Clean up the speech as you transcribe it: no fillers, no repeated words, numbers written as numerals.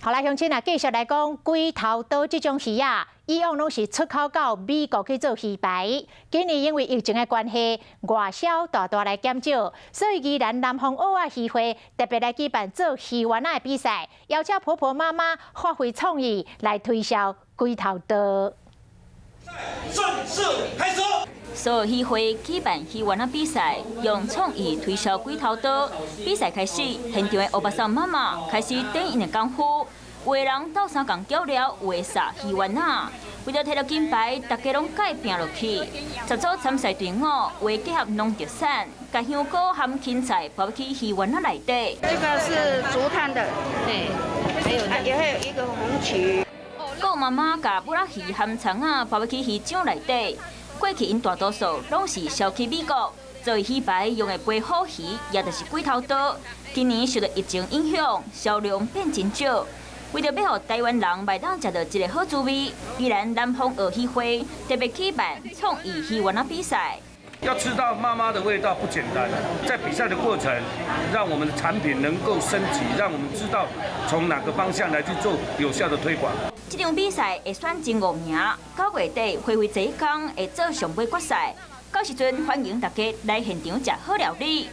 好來，鄉親啊，繼續來講龜頭刀這種魚仔，以往攏是出口到美國去做魚排。今年因為疫情的關係，外銷大大來減少，所以宜蘭南方蚵仔魚會特別來舉辦做魚丸仔的比賽，邀請婆婆媽媽發揮創意來推銷龜頭刀。正式開始。所有魚會舉辦魚丸仔比賽，用創意推銷龜頭刀。比賽開始，現場的歐巴桑媽媽開始展𪜶的功夫。有的人鬥相共攪料，有的撒魚丸仔。為著提著金牌，大家攏共拚落去。10組參賽隊伍，有的結合農特產，共香菇含芹菜包去魚丸仔內底。這個是竹炭的，對，還有也還有一個紅曲。閣有媽媽共布仔魚含蔥仔包去魚漿內底。過去𪜶大多數攏是銷去美國，做魚排用的白虎魚，也就是龜頭刀。今年受著疫情影響，銷量變真少。為著欲予台灣人會當食著這个好滋味，宜蘭南方鱷魚會特別舉辦創意魚丸仔比賽。要吃到媽媽的味道不簡單，在比賽的過程，讓我們的產品能夠升級，讓我們知道從哪個方向來去做有效的推廣。這場比賽會選前五名，9月底會費這一工會做上尾決賽，到時陣歡迎大家來現場食好料理。